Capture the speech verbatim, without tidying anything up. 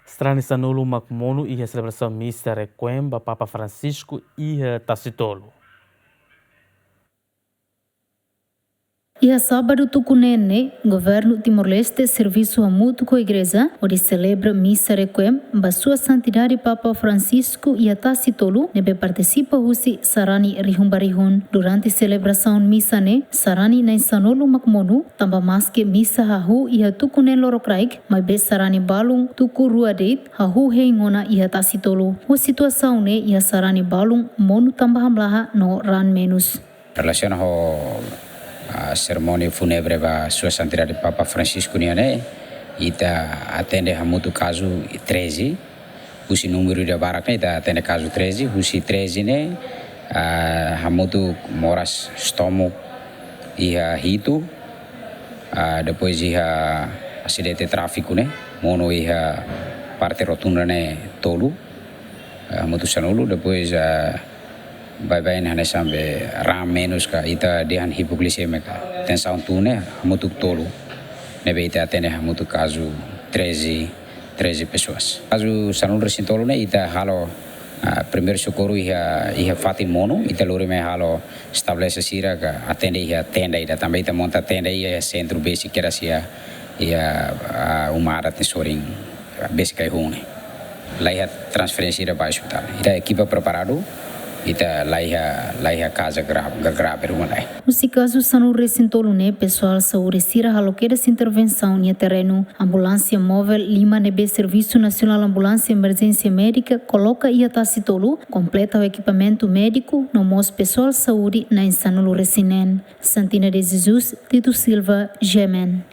Sarani sanulu mak monu iha selebrasaun misa Requiem ba Papa Francisco iha Tasitolu. Iha sábadu tuku neen ne'e, Governu Timor-Leste servisu hamutuk ho Igreja hodi selebra misa Requiem ba Sua Santidade Papa Francisco iha Tasitolu, ne'ebé partisipa husi sarani rihun ba rihun. Durante selebrasaun misa ne'e, sarani na'in sanulu mak monu, tanba maske misa hahú iha tuku neen lorokraik, maibé sarani balun tuku rua de'it hahú hein ona iha Tasitolu. Ho situasaun ne'e iha sarani balun monu tanba hamlaha no raan menus. Relasiona ho, ah, serimónia fúnebre ba Sua Santidade Papa Francisco nian ne'e, ita atende hamutuk kazu treze, husi númeru ida barak ne'e ita atende kazu treze, husi treze ne'e, ah, hamutuk moras estómagu iha hitu, ah, depois iha asidente tráfiku ne'e, monu iha parte rotunda ne'e tolu, ah, hamutuk sanulu, depois, ah, baibain hanesan be raan menus ka ita dehan hipoglisemi ka tensaun tun ne'e, hamutuk tolu. Ne'ebé ita atende hamutuk kazu treze, treze pessoas. Kazu sanulu resin tolu ne'e ita halo, ah, primeiru sokorru iha, iha fatin monu, ita lori mai halo estabelese sira ka atende iha tenda ida, tanba ita monta tenda iha sentru besik kedas iha, iha, ah, uma adat nia sorin besik ai-hun ne'e. La iha transferénsia ida ba ospitál. Ita ekipa preparadu, ita la iha, la iha kazu gra-, gra-, grave ruma lae. Husi kazu sanulu resin tolu ne'e, pesoál saúde sira halo kedas intervensaun iha terrenu. Ambulánsia móvel lima ne'ebé Servisu Nasionál Ambulánsia Emerjénsia Médika koloka iha Tasitolu, kompleta ho ekipamentu médiku, no mós pesoál saúde na'in sanulu resin neen. Santina de Jesus, Tito Silva, G M N.